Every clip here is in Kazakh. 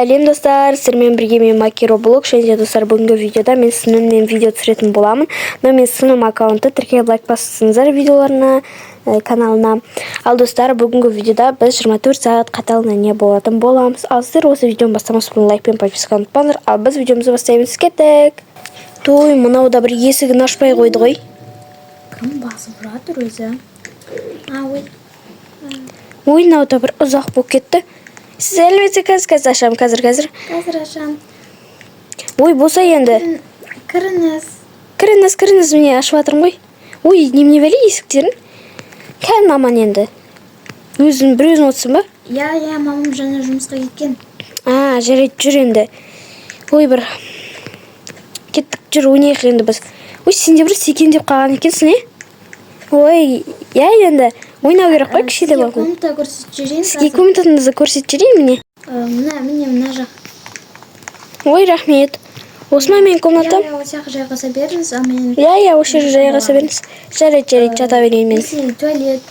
Сәлем, достар! Сіздермен бірге мен, Маки Роблок. Және де, достар, бүгінгі видеода мен сіңліммен видео түсіретін боламын. Мына менің сіңлім аккаунты, тіркеліп, лайк бассаңыздар видеоларына, каналына. Ал, достар, бүгінгі видеода біз 24 сағат қатал няня болатын боламыз. Ал сіздер осы видеоны бастамас бұрын лайк пен подписка ұмытпаңыздар. Ал біз видеомызды бастаймыз, кеттік! Той, мынау да бір есігін ашпай қойды ғой. Кім басып жатыр өзі? А, ой. Ой, мынау да бір ұзақ болып кетті. Сіз әлбетте қазір, қазір ашамын, қазір, қазір. Қазір ашам. Ой, болса енді. Кіріңіз. Кіріңіз, кіріңіз, міне, ашып жатырмын ғой. Ой, немене, бәле, есіктерін кәдімгі. Аман енді, өзің бір өзің отырсың ба? Иә, мамам жаңа жұмысқа кеткен. А, жарайды, жүр енді. Ой, бір кеттік, жүр, ойнайық енді біз. Ой, сен де бір секеңдеп қалған екенсің, е. Ой, иә, енді ойнау керек қой кішкентай Сізге балаға. Комната көрсетіп жіберейін. Сізге Қазір. Комнатаңызды көрсетіп жіберейін, міне. Мына, міне, мына жақ. Ой, рахмет. Осы ма менің комнатам? Иә, осы жаққа жайғаса беріңіз, ал мен Иә, осы жерге жайғаса беріңіз. Жарайды, жарайды, жата берейін мен. Если туалет,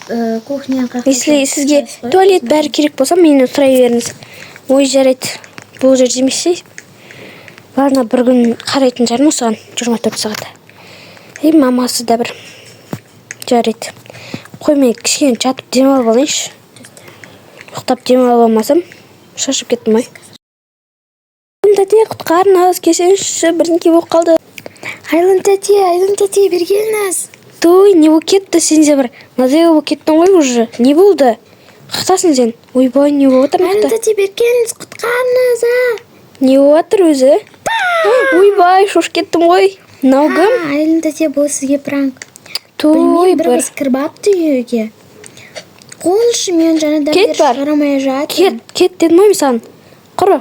кухня қаяқта Если екенін сізге сұрайсыз ғой. Туалет, бәрі керек болса, мені сұрай беріңіз. Ой, жарайды, бұл жерде емес ше. Ладно, бір күн қарайтын шығармын осыған 24 сағат. Ей, мамасы да бір. Жарайды қой, мен кішкене жатып демалып алайыншы. Ұйықтап демалып алмасам, шаршап кеттім ғой. Тәте, құтқарыңыз, келсеңізші, бірдеңке болып қалды. Айлын тәте, Айлын тәте, бері келіңіз. Той, не болып кетті? Сен де бір надоел болып кеттің ғой уже. Не болды? Қаяқтасың сен? Ойбай, не болып жатыр Айлын мына жақта? тәте, бері келіңіз, құтқарыңыз, а. Не болып жатыр өзі? Ойбай, шошып кеттім ғой. Мынау кім? А, Айлын тәте, бұл сізге пранк. Той, Білмеймін, бір бір қыз кіріп алыпты үйге. Қойыңызшы, мен жаңадан Кет, бері бар. шығара алмай жатырмын. Кет, кет дедім ғой мен саған, құры.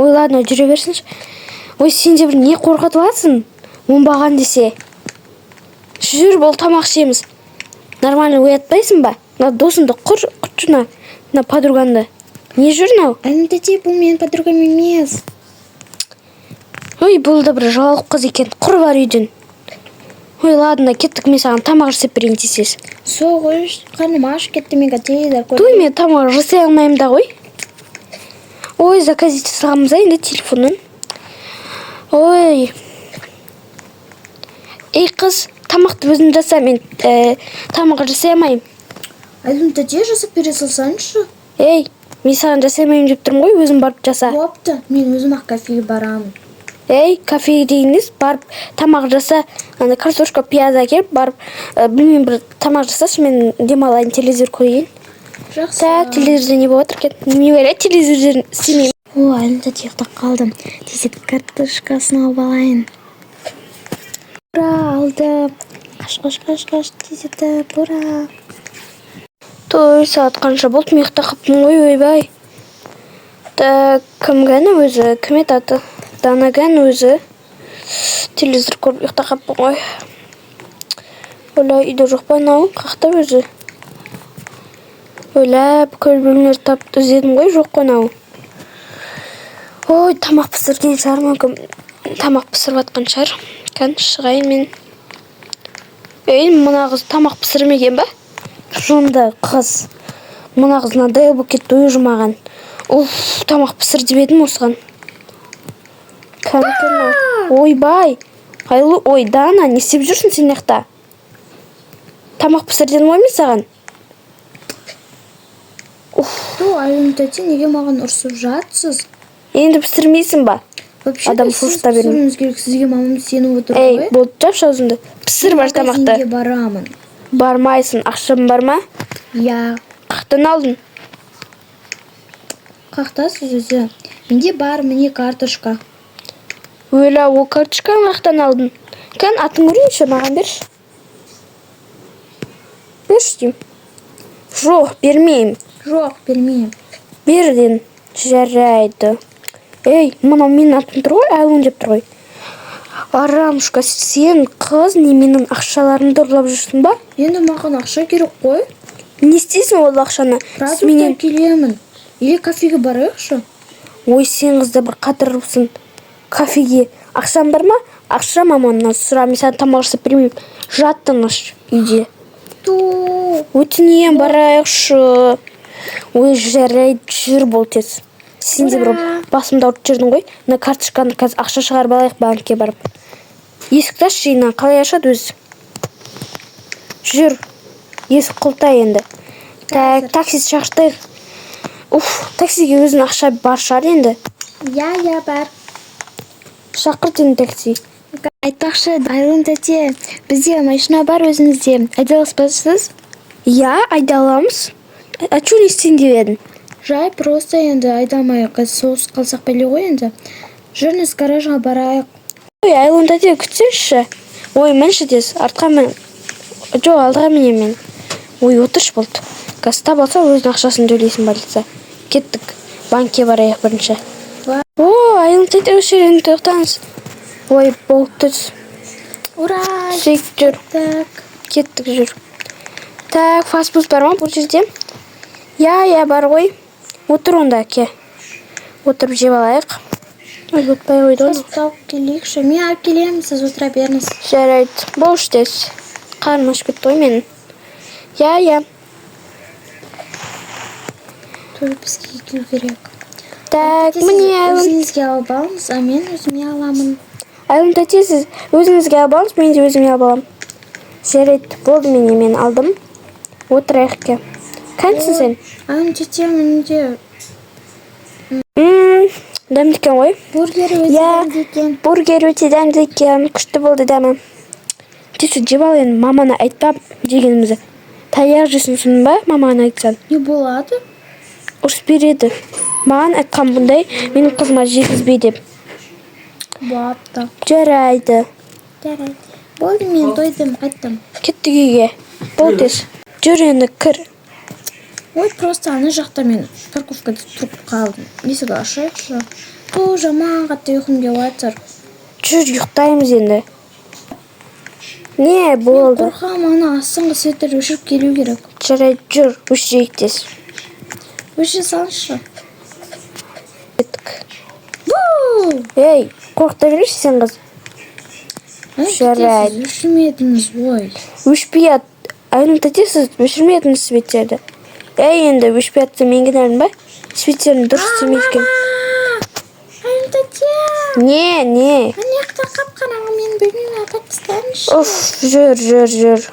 Ой, ладно, жүре берсінші. Ой, сен де бір не қорқытып аласың, оңбаған десе. Жүр, бол, тамақ ішеміз. Нормально оятпайсың ба мына досыңды? Құр, құртшы мына подругаңды. Не жүр мынау? Айлын тәте, бұл менің подругам емес. Ой, бұл да бір жалқы қыз екен. Құр, бар үйден. Ой, ладно, кеттік, мен саған тамақ жасап берейін тез тез. Сол ғой, қарным ашып кетті, мен қазір теледидар көріп. Той, мен тамақ жасай алмаймын да ғой. Ой, заказ ете саламыз а енді телефоннан. Ой, ей, қыз, тамақты өзің жаса, мен тамақ жасай алмаймын. Айлын тәте, жасап бере салсаңызшы. Ей, мен саған жасай алмаймын деп тұрмын ғой, өзің барып жаса. Бопты, мен өзім ақ кафеге барамын. Ей, кафеге деген емес, барып тамақ жаса. Ана картошка, пияз әкеліп, барып, білмеймін, бір тамақ жасашы, мен демалайын, телевизор көрейін. Жақсы. Так, телевизорда не болып жатыр екен? Немене бәле, телевизорден істемеймін. О, Айлын тәте ұйықтап қалдым. Тездетіп картошкасын алып алайын. Ура, алдым. Қаш, қаш, қаш, қаш, тездетіп, ура. Той, сағат қанша болды? Мен ұйықтап қалыппын ғой, ойбай. Так, кім кәні өзі? Кім еді аты? Дана кәні өзі? Телевизор көріп ұйықтап қалыппын ғой. Ойла, үйде жоқ па мынау? Қаяқта өзі? Ойла, бүкіл бөлмелерді тапты, іздедім ғой, жоқ қой мынау. Ой, тамақ пісірген шығар мүмкін. Тамақ пісіріп жатқан шығар. Кән, шығайын мен. Ей, мына қыз тамақ пісірмеген ба? Жонда қыз. Мына қыз надоел болып кетті уже маған. Уф, тамақ пісір деп едім осыған. Кәні, кәні. Ойбай. Айлы, ой, Дана, не істеп жүрсің сен мына? Тамақ пісір дедім ғой мен саған. Ту, Айлын тәте, неге маған ұрсып жатсыз? Енді пісірмейсің ба? Вообще Адам сіз шошыта бермей. пісіруіңіз керек, сізге мамам сеніп отыр Ей, ғой. болды, жапшы аузыңды. Пісір, бар, тамақты. Магазинге барамын. Бармайсың, ақшаң бар ма? Иә. Қаяқтан алдың? Қаяқтасыз өзі? Менде бар, міне, карточка. Өлә, ол карточканы қаяқтан алдың? Кән, атын көрейінші, маған берші. Берші деймін. Жоқ, бермеймін. Жоқ, бермеймін. Бер дедім. Жарайды. Ей, мынау менің атым тұр ғой, Айлон деп тұр ғой. Арамушка, сен қыз, не менің ақшаларымды ұрлап жүрсің ба? Енді маған ақша керек қой. Не істейсің ол ақшаны? Продукт Менен келемін. Или кафеге барайықшы. Ой, сен қызды бір қатырыпсың. Кафеге. Ақшаң бар ма? Ақша маманнан сұра, мен саған тамақ жасап бермеймін. Жат тыныш үйде. Ту. Өтінемін, барайықшы. Ой, жарайды, жүр, бол тез. Сен де бір Ура! Басымды ауыртып жібердің ғой. Мына карточканы қазір ақша шығарып алайық банкке барып. Есікті ашшы, мына қалай ашады өзі? Жүр, есік құлта енді. Так, такси шақыртайық. Уф, таксиге өзінің ақша бар шығар енді. Иә, бар. Шақырт енді такси. Айтпақшы, Айлын тәте, бізде машина бар өзімізде. Айдай аласыз ба сіз? Иә, айдай аламыз. А чё, не істейін деп едің? Жай, просто енді айдамай қазір соғысып қалсақ бәле ғой енді. Жүріңіз, гаражға барайық. Ой, Айлын тәте, күтсеңші. Ой, мінші тез, артқа мін. Жоқ, алдыға мінемін мен. Ой, отыршы, болды. Қазір таба алса, өзінің ақшасын төлейсің полиция. Кеттік, банкке барайық бірінші. О, Айлын тәте, осы жерден тоқтаңыз. Ой, болды, түс. Ура! Сөйтіп жүр. Так. Кеттік, жүр. Так, фастфуд бар ма бұл жерде? Иә, бар ғой. Отыр онда, ке. Отырып жеп алайық. Ой, отпай қойды ғой. Фастфуд алып келейікші. Мен алып келемін, сіз отыра беріңіз. Жарайды, болшы тез. Қарным ашып кетті ғой менің. Иә. Той, бізге келу керек. Так, Сіз міне, Айлын. өзіңізге алып алыңыз, а мен өзіме аламын. Айлын тәте, сіз өзіңізге алып алыңыз, мен де өзіме алып аламын. Жарайды, болды, міне, мен алдым. Отырайық, ке. Қайсың сен? Айлын тәте, менде Дәмді екен ғой. Бургер өте Иә. дәмді екен. Бургер өте дәмді екен, күшті болды дәмі. Тез жеп ал енді, мамана айтпа жегенімізді. Таяқ жейсің сосын ба, мамаңа айтсаң? Не болады? Ұрыс береді. Маған айтқан бұндай, менің қызыма жегізбе деп. Бопты. Жарайды. Жарайды. Болды, мен тойдым, қайттым. Кеттік үйге. Бол тез. Жүр енді, кір. Ой, просто ана жақта мен парковкада тұрып қалдым. Есік ашайықшы. Ту, жаман қатты ұйқым келіп жатыр. Жүр, ұйықтаймыз енді. Не Мен болды? қорқамын, ана астыңғы светтер өшіріп келу керек. Жарайды, жүр, өшірейік тез. Өшіре салыңызшы. Кеттік. Бу! Ей, қорқыта бермеші сен, қыз. Ай, Жарайды. кетесіз, өшірмедіңіз ғой. Өшпей ат. Айнұр тәте, сіз өшірмедіңіз светтерді. Ей, енді өшпей атса, мен кінәлімін ба? Светтерін дұрыс істемейді екен. Айнұр тәте! Не, не? Ана жақта қап-қараңғы, менің бөлмеме апарып тастаңызшы. Уф, жүр, жүр, жүр.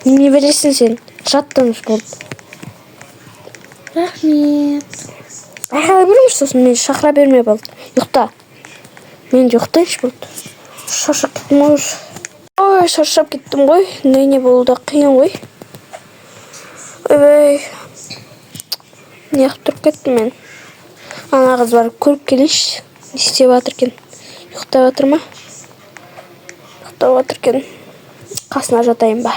Не бересің сен? Жат, тыныш болды. Рахмет. Айқайлай бермеші сосын, мені шақыра берме, болды. Ұйықта. Мен де ұйықтайыншы, болды. Шаршап кеттім ғой уже. Ой, шаршап кеттім ғой. Не болды, қиын ғой. Ойбай. Неғып тұрып кеттім мен? Ана қыз барып көріп келейінші. Не істеп жатыр екен? Ұйықтап жатыр ма? Ұйықтап жатыр екен. Қасына жатайын ба?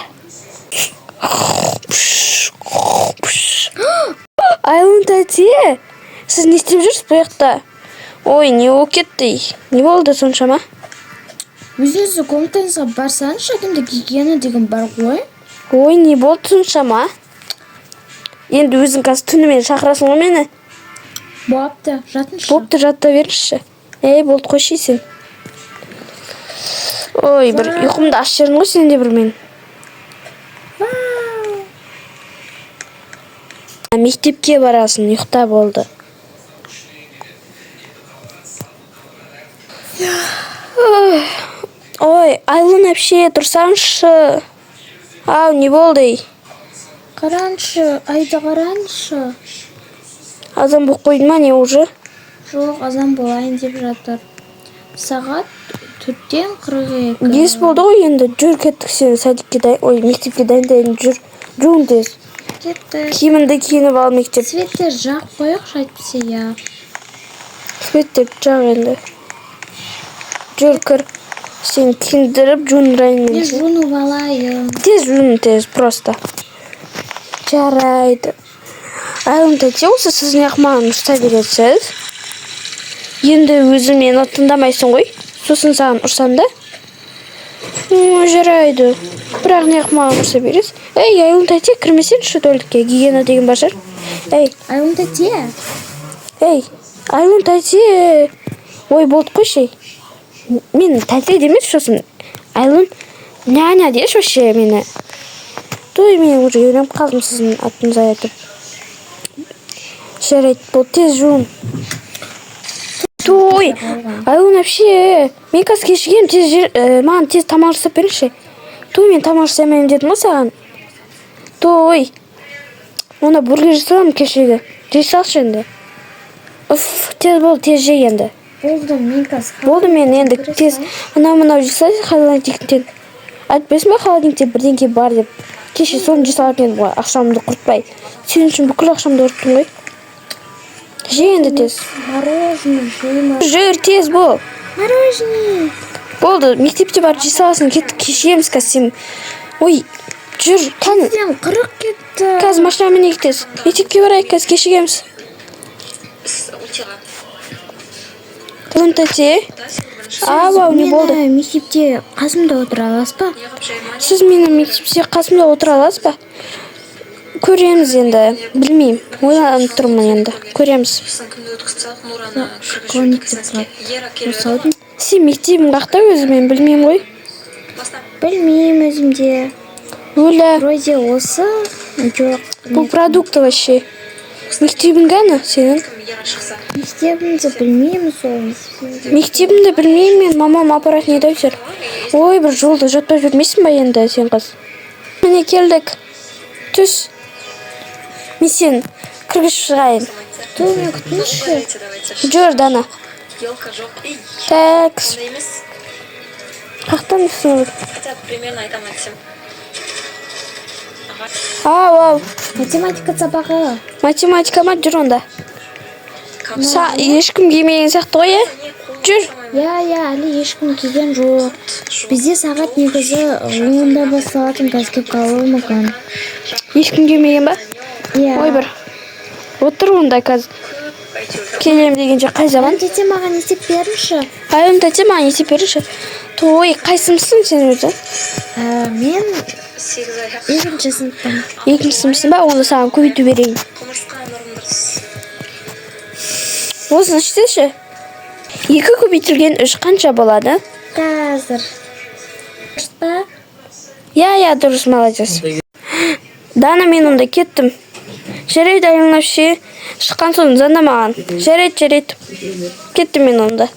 Айлын тәте, сіз не істеп жүрсіз бұл жақта? Ой, не болып кетті? Не болды соншама? Өзіңіздің комнатаңызға барсаңызшы, кәдімгі гигиена деген бар ғой. Ой, не болды соншама? Енді өзің қазір түнімен шақырасың ғой мені. Бопты, жатыңызшы. Бопты, жата беріңізші. Ей, болды, қойшы сен. Ой, бір ұйқымды ашып жібердің ғой сен де бір мен. Вау! Мектепке барасың, ұйықта, болды. Ой, ой, Айлын әпше, тұрсаңшы. Ау, не болды, ей? Қараңызшы, айды қараңызшы. Азан болып қойды ма, не уже? Жоқ, азан болайын деп жатыр. Сағат 4:42. 5 болды ғой енді. Жүр, кеттік, сені садикке дай, ой, мектепке дайындайын, жүр. Жуын тез. Кеттік. Киіміңді киініп ал мектеп. Светтер жағып қояйықшы әйтпесе, иә. Светтер жақ енді. Жүр, кір. Сені киіндіріп, жуындырайын мен Мен сені. жуынып алайын. Тез жуын, тез просто. Жарайды. Айлын тәте, осы сіз неғып маған ұрса бересіз? Енді өзің мені тыңдамайсың ғой. Сосын саған ұрсам да. Жарайды. Бірақ неғып маған ұрса бересіз? Ей, Айлын тәте, кірмесеңші туалетке. Гигиена деген бар шығар. Ей, Айлын тәте. ей, Айлын тәте. Ой, болды, қойшы. Мен тәте демеші сосын. Айлын няня деші вообще мені. Той, мен уже үйреніп қалдым сіздің атыңызды айтып. Жарайды, болды, тез жуын. Ой, Айлон әпше, мен қазір кешігемін, тез маған тез тамақ жасап беріңізші. Ту, мен тамақ жасаймын дедім ғой саған. Той. Онда бургер жасадым кешегі. Жей салшы енді. Уф, тез бол, тез же енді. Болды, мен қазір. Болды, мен енді тез анау мынау жасайсың холодильниктен. Айтпайсың ба, холодильникте бірдеңке бар деп. Кеше соны жей салатын едім ғой, ақшамды құртпай. Сен үшін бүкіл ақшамды құрттым ғой. Же енді тез. Мороженое жеймін. Жүр, тез бол. Мороженое. Болды, мектепте барып жей саласың, кеттік, кешігеміз қазір сен. Ой, жүр, кәні. Сен 40 кетті. Қазір машинамен кетесіз. Мектепке барайық, қазір кешігеміз. Айлон тәте. Абау, не болды? Мені мектепте қасымда отыра аласыз ба? Сіз мені мектепте қасымда отыра аласыз ба? Көреміз енді, білмеймін. Ойланып тұрмын енді. Көреміз. Школьник деп тұрады. Сен мектебің қақта өзі, мен білмеймін ғой. Білмеймін өзім де. Оля, Вроде осы. Жоқ. Бұл продукты вообще. Мектебің қане сенің? Мектебімді білмеймін сол мектебімді. Мектебімді білмеймін мен, мамам апаратын еді әйтеуір. Ой, бір жолды жаттап жүрмейсің ба енді сен, қыз? Міне, келдік. Түс. Мен сені кіргізіп шығайын. Ту, мен күтіңізші. Жүр, Дана. Елка жоқ. Ей, Так, ондай емес. қаяқтан түсің? Хотя примерно айтамын десем. Ау, ау. Математика сабағы. Математика ма, жүр онда. Ешкім келмеген сияқты ғой, иә? Жүр. Иә, иә, әлі ешкім келген жоқ. Бізде сағат негізі 10-да басталатын, қазір келіп қалуы мүмкін. Ешкім келмеген ба? Иә. Ой, бір. Отыр онда қазір. Келем дегенше қай заман? Тәте, маған есеп беріңізші. Айлон тәте, маған есеп беріңізші. Той, қайсымсың сен өзі? Мен 8 аяқ. екінші сыныптан. Екінші сыныпсың ба? Онда саған көбейту берейін. Құмырсқа өмірім дұрыс. Осыны істеші. Екі көбейтілген үш қанша болады? Қазір. Дұрыс па? Иә, иә, дұрыс, молодец. Дана, мен онда кеттім. Жарайды, Айлон әпше. Шыққан соң звонда маған. Жарайды, жарайды. Кеттім мен онда.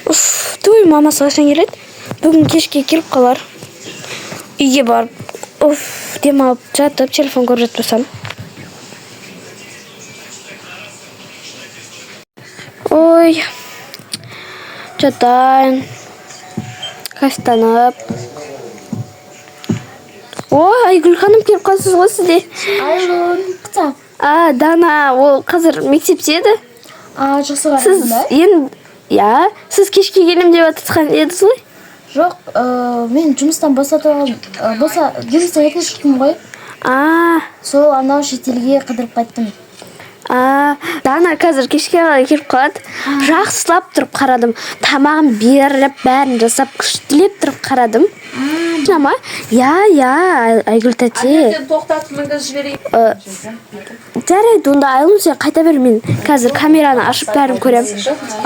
Уф, той, мамасы қашан келеді? Бүгін кешке келіп қалар. Үйге барып, уф, демалып жатып, телефон көріп жатпасам. Ой, жатайын. Кайфтанып. О, Айгүл ханым, келіп қалсыз ғой сіз де. Айлон. Қыта. А, Дана, ол қазір мектепте еді. А, жақсы Сіз енді, иә, сіз кешке келем деп жатқан едіңіз ғой? Жоқ, мен жұмыстан босатып алып, жұмыстан ерте шықтым ғой. А, Сол анау шетелге қыдырып қайттым. а, Дана қазір кешке қарай келіп қалады. Жақсылап тұрып қарадым. Тамағын беріп, бәрін жасап, күштілеп тұрып қарадым. Ма? Иә, иә, Айгүл тәте. Тоқтатып мінгізіп жіберейін. Жарайды, онда, Айлон, сен қайта бер, мен қазір камераны ашып бәрін көремін.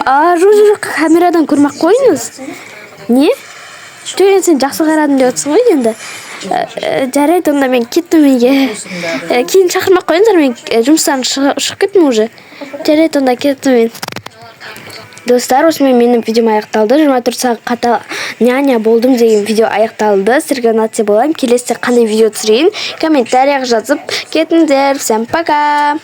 А, жоқ, жоқ, жоқ, камерадан көрмей ақ қойыңыз. Не? Жоқ, енді сен жақсы қарадым деп отырсың ғой енді. Жарайды, онда мен кеттім үйге. Кейін шақырмай ақ қойыңыздар, мен жұмыстан шығып кеттім уже. Жарайды, онда кеттім мен. Достар, осымен менің видеом аяқталды. 24 сағат қатал няня болдым деген видео аяқталды. Сіздерге ұнады деп ойлаймын. Келесі қандай видео түсірейін, комментарияға жазып кетіңдер. Всем пока!